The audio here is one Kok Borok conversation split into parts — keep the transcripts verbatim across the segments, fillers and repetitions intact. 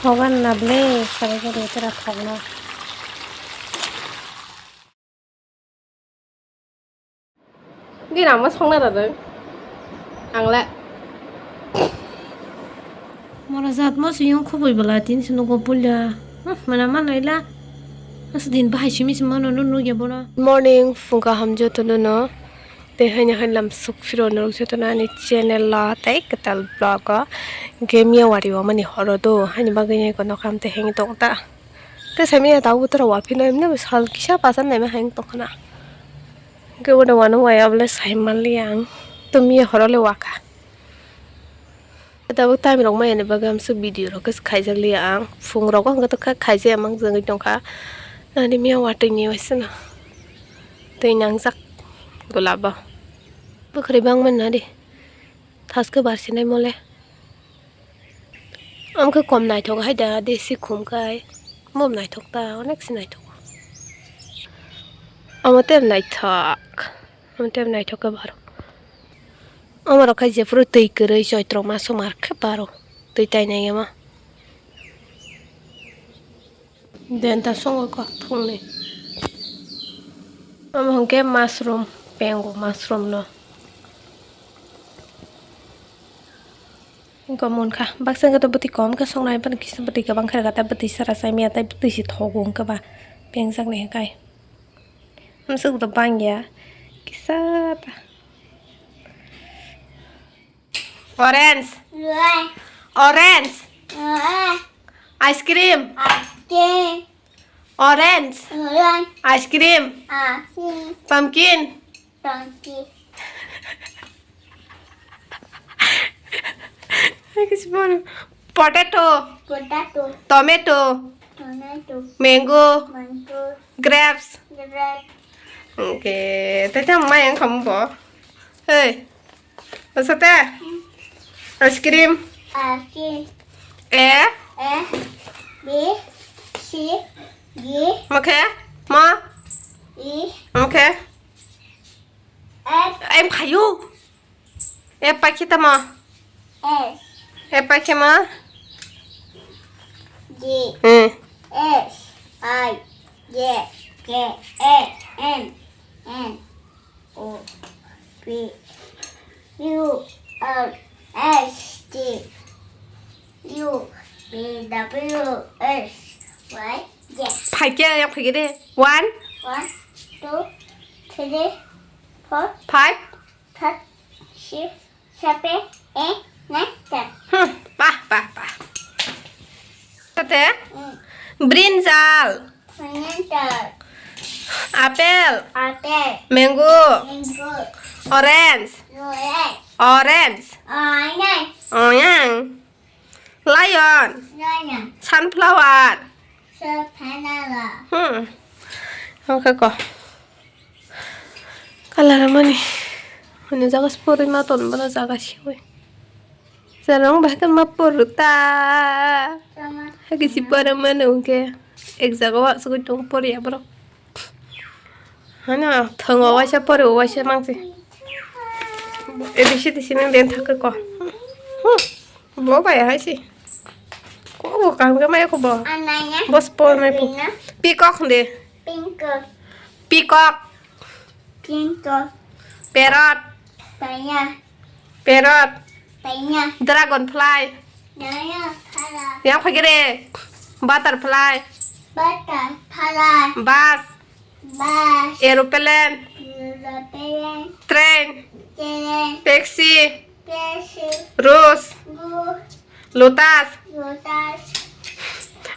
Thogan na ble, sabai khe de tera thokna. Gina mo songna da dong. Ang le. Mora jat mo siyong khoboi bwla tin sino go pulya. Mana ma naila. Asa din bahai simi sima no no no ya bona. Morning, phungka hamjo tono no. Tei haino hai lam suk phiro norok jotono ani channel o tei kwtal vlog o. Hwnkhe miya wari o mani horo do, haini bagwi nai kono kam tei heng tong ta. Tei sai miya tabuk bothoro waphino emne bo sal kisa bacha naima hai wng tongkha na. Hwnkhe bono wano waya bole sai manliya ang. To miya horo le wakha. Tabuk time rok maya ni bagwi amsuk video rok khe khaijak liya ang. Phung rogo hwnkhe to kha-, khaijaya mang jagwi tongkha. Nani miya watwi ni waisano. Twi nangjak golabo. Bwkhwrwi bangmani nadi. Thaskhe barsinai mole. Amkhe kom naithok hai da, desi khum khai. Mom naithok ta, onek se naithok. Omo tem naithok. Omo tem naithok khe baro. Omo rok khai jephuru twi kwrwi choitro maso mar khe baro. Twi tai nai ema. Den ta songo kok phungni. Omo hwnkhe mushroom, pengo mushroom no. Wngkha munkha. Baksa wngkha to bwtwi kom khe songnai, bini kisa bwtwi kwbang khe rwkha, tei bwtwi sara chai maya, tei bwtwi se thogo wngkha ba. Pengjak ni hwnkhe. Amsuk to bangya. Kisa ta. Orange. Orange. Orange. Ice cream. Ice cream. Orange. Orange. Ice cream. Ice cream. Pumpkin. Pumpkin. Potato. Potato. Tomato. Tomato. Mango. Mango. Grapes. Grapes. Okay, tei tamo mai wngkha mo bo. Hey. Asate? Ice cream. Ice cream. A. A, B, C, D. Mo khe? Mo? E. Mo khe? F. Em khayu. F pa khe tamo? S. F pa khe mo? G. Hmm. H, I, J, K, L, M, N, O, P, Q, R, S, T, U, V, W, X, Y, Z. Phaikhe, yang phaikhe de. One. One, two, three, four. Five. Five, six, seven, eight, nine, ten. Hmm, pa, pa, pa. Kate? Hmm. Brinjal. Brinjal. Apple. Apple. Mango. Mango. Orange. Orange. Orange. Orange. Orange. Lion. Lion. Sunflower. Sunflower. Hmm. Okay, ko. Kalar mani. Mani jaga sporwi ma ton bana jaga siwi. Sarong bahkan ma poru ta. Hagi si pora mano ke. Ek jaga wa sugui tong pori abro. Hana thongo waisa pori waisa mangsi. Ebisi disi nang den thak ko. Bo bai hai si. Ko bo kam ga mai ko bo. Ananya. Bos por mai po. Peacock de. Peacock. Peacock. Peacock. Parrot. Parrot. Parrot. Parrot. Dragonfly. Dragonfly. Yang phagere. Butterfly. Butterfly. Bus. Bus. Aeroplane. Aeroplane. Train. Train. Taxi. Taxi. Rose. Rose. Lotus. Lotus.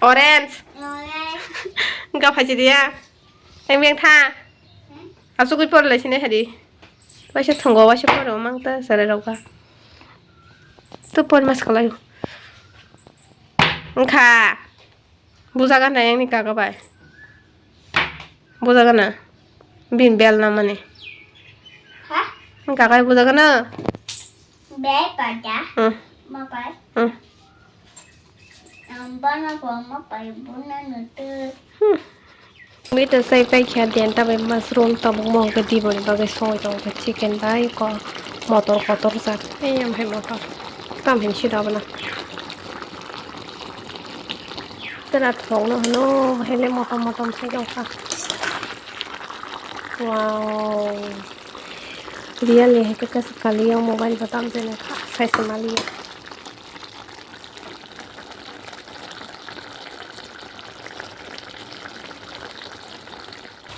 Orange. Orange. Wngkha phaisi diya. Teng beng tha. Hmm? Asugui porlai sini hadi. Waisa thongo, waisa poro mang ta sarai rok ba. To por mas kalai. Wngkha. Bujaga na yang ni kaga bai. Bujaga na. Bin bel na mani. Ha? Kaga bujaga na. Be pada. Hmm. Ma pai. Hmm. Ang bana ko ma pai buna nutu. Hmm. Mui to sai pai kha den ta bai mushroom tabuk mo ke di boni bagwi songwi tong kha chicken bai ko motor kotor jat. Ei am hai motor. Tam hin si da bana. Tera thokno hwno, hele motom motom sai tongkha. Wow. Really, hai khe kaisa kaliya mobile bo tamjani kha, sai se maliya.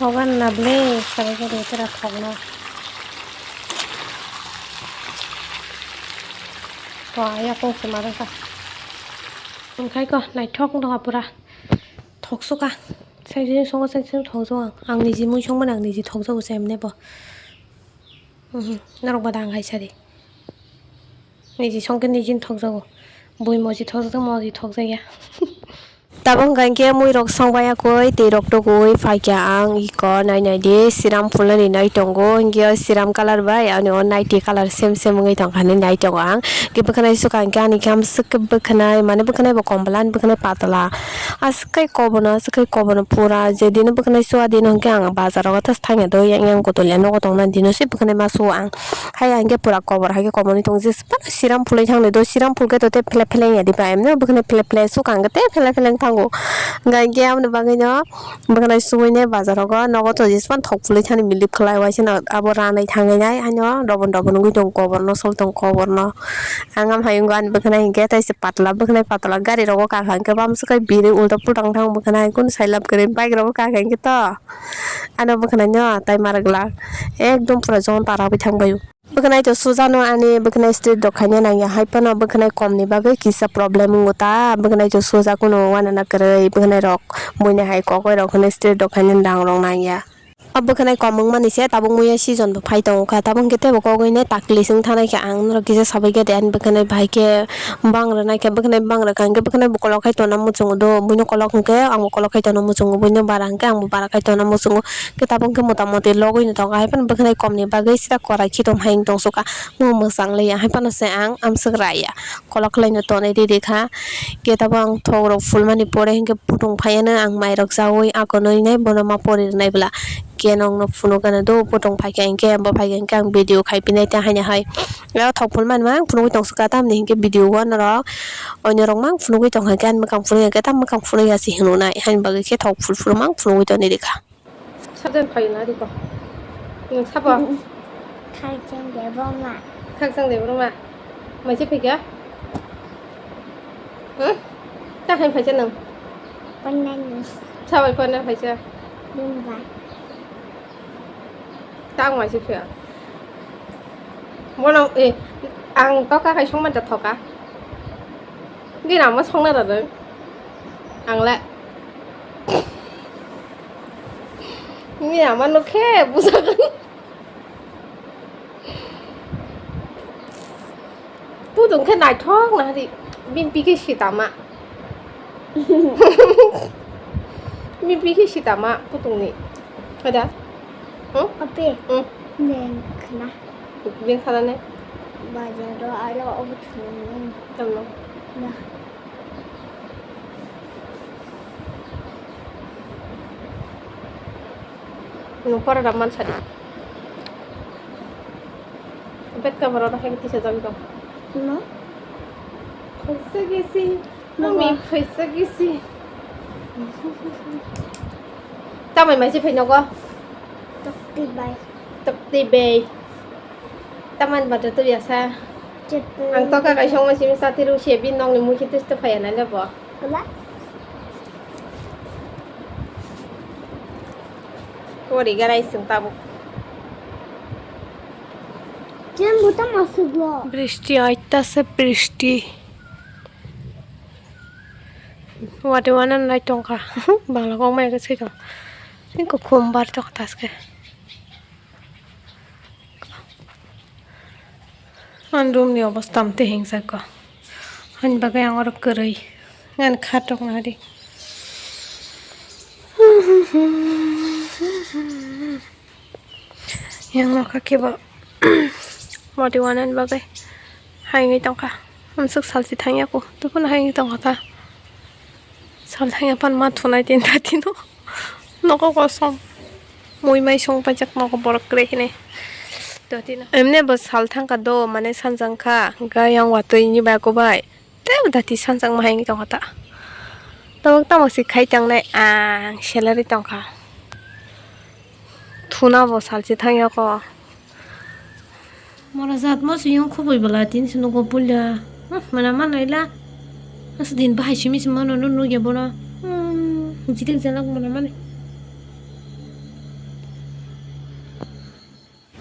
Hogan na ble, sabai khe tera thokno. To, ayakung se ma rwkha. Wngkhai ko, naithok wngkha pura. Thoksuka. Sai jini songo sai jini thokjago ang. Ang niji mui songmani ang niji thokjago se emne bo. Mhm, norok ba dang hai sadi. Niji songkhe niji thokjago. Bui moji thokjak, moji thokjakya. Tabuk hwnkha hinkhe muirok songbai yakui, twi rok tugui phaikha ang iko nai nai di, siram phulnani nai tongo, hinkhe o siram colour bai ani o naiti colour same same wngwi tongkha hinwi nai tongo ang. Hinkhe bwkhwnai sukha hinkhe ani khe amswk khe bwkhwnai, mane bwkhwnai bo kombla, ani bwkhwnai patla. Aswk kai kobono, aswk kai kobono pura, je dino bwkhwnai su, a dino hinkhe ang bazar rogo tas thangya do, yang yang kotol ya nogo tongna dino se bwkhwnai ma su ang. Hai hinkhe pura kobor, hai khe kobor ni tong je, siram phulwi thangni do, siram phulkhe to tei phle phle ya diba, emno bwkhwnai phle phle su kang khe tei phle phle thango. Hinkhe aboni bagwi no bwkhwnai suwi ne bazar rogo nogo to je, thok phulwi thani milip khlai waisano abo ranai thangwi nai, haino dobon dobon wngwi tong kobor no, sol tong kobor no. Ang am hai wngkha ani bwkhwnai hinkhe tei se patla, bwkhwnai patla gari rogo kakha hinkhe bam swkhe biri ulta pulta wng thang bwkhwnai kunu sai lab kwrwi bike rogo kakha hinkhe to ano bwkhwnai no tai ma rwglak ekdom pura jon ta ragwi thang bai o. Bwkhwnai to suja no ani bwkhwnai straight rok khaina nangya hai phano bwkhwnai kom ni bagwi kisa problem wngo ta bwkhwnai to suja kunu wanana kwrwi bwkhwnai rok buini hai kokoi rok hwnwi straight rok khaina nang rok nangya. O bwkhwnai kom wngmani se tabuk muiya season bo phai tongo kha, tabuk hwnkhe teibo kogwi nai takli se wng thanai kha. Ang norok kisa sabai khe de ani bwkhwnai bahai khe bang rwnai kha, bwkhwnai bang rwkha hwnkhe bwkhwnai bo kolok khai tongna muchungo do, buino kolok hwnkhe ang bo kolok khai tongna muchungo, buino bara hwnkhe ang bo bara khai tongna muchungo. Khe tabuk hwnkhe mota moti logwi no tongo, hai phano bwkhwnai kom ni bagwi sida korai khitom hai wng tong sukha, mung mwchang liya hai phano se ang amswk raiya. Kolok khlai no tonwi riri kha. Khe tabuk ang thok rok phulmani pore hinkhe putung phaiya no ang mai rok chaui akonwi nai bono ma pori rwnai bwla. Khe nokno phunuk gana do putung phaikha hinkhe bo phaikha hinkhe ang video khai pinai ta haino hai. Thok phulmani ma ang phunugwi tong sukha tamni hinkhe video o norok onyo rok ma ang phunugwi tong kha hinkhe ani mwkhang phunukya khe tam mwkhang phunukya se hinwi nai haini bagwi khe thok phul phul ma ang phunugwi tongwi rikha. Sabjani phaio na riko. Nwng sabo? Khakchang Debbarma. Khakchang Debbarma. Maise phaikha? Hmm? Ta hai phaisa nwng? Ponnani. Sabai ponna phaisa? Bumbai. Ta ang maise phaiya. Bono, eh, ang toka khai songmanta thoka. Gina mo songna rarang. Ang le. Ni ama no khe bujagan. Pudung khe naithok na hari. Bini pikhe sitama. Bini pikhe sitama pudung ni. Ada? Hmm? Ape. Hmm. Neng khna. Bini khna ne? Bazar ro aro obo thung. Tamno. Ya. Nung pora da man sadi. Bed cover oro hai tisa jagwi tong. No. Phaisa gisi. No. Mami phaisa gisi. Tamai mai se phai nogo. Tokti bai. Tokti bai. Taman bata tu biasa. Ang toka kai song ma simi sati ru se bin nong ni mui khitis to phaya na lebo. Kula. Kori garai sung tabuk. Jen buta masuk lo. Bristi aita se bristi. Wati wana nai tongka. Bangla kok mai ke sui tong. Sing ko khum bar tok tas ke. Ani room ni obostha amte hingsa ko. Ani bagwi ang oro kwrwi. Ani khatok nadi. Yang nokha kebo modi wanani bagwi haingwi tongkha. Amsuk salchi thangya ko. Tubun haingwi tongkha ta. Sal thangya pan ma thunai tin ta tino. Nogo kosom. Mui mai song paijak nogo borok kwrwi hinwi. Dotino. Emne bo sal thangkha do, mane sanjang kha. Ga yang watwi ni ba ko bai. Tei dati sanjak ma haingwi tongkha ta. Tabuk tamo se khai tangnai ang salary tongkha. Thuna bo salchi thangya ko. Mora jat mo siyong khubui bwla tin se nugo pulya. Hmm, mana mano ila. Asa din bahai simi se mano no nugya bono. Hmm, jidik jalak mana mani.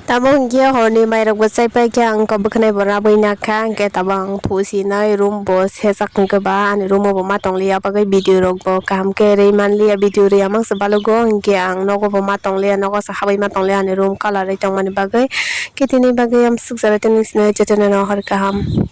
Tamo hwnkhe horni mairokbo chaipai khe ang kok bwkhanai bo rabwi nakha, hwnkhe tabang phusinai room bo sejak hwnkhe ba ani room o bo ma tongliya, bagwi video rok bo kaham khe rwi manliya, video rwya mangsa balogo, hwnkhe ang nogo bo ma tongliya, nogo se habwi ma tongliya ani room colour rwi tongmani bagwi. Khe tini bagwi amsuk jora tini sini jotono no hor kaham.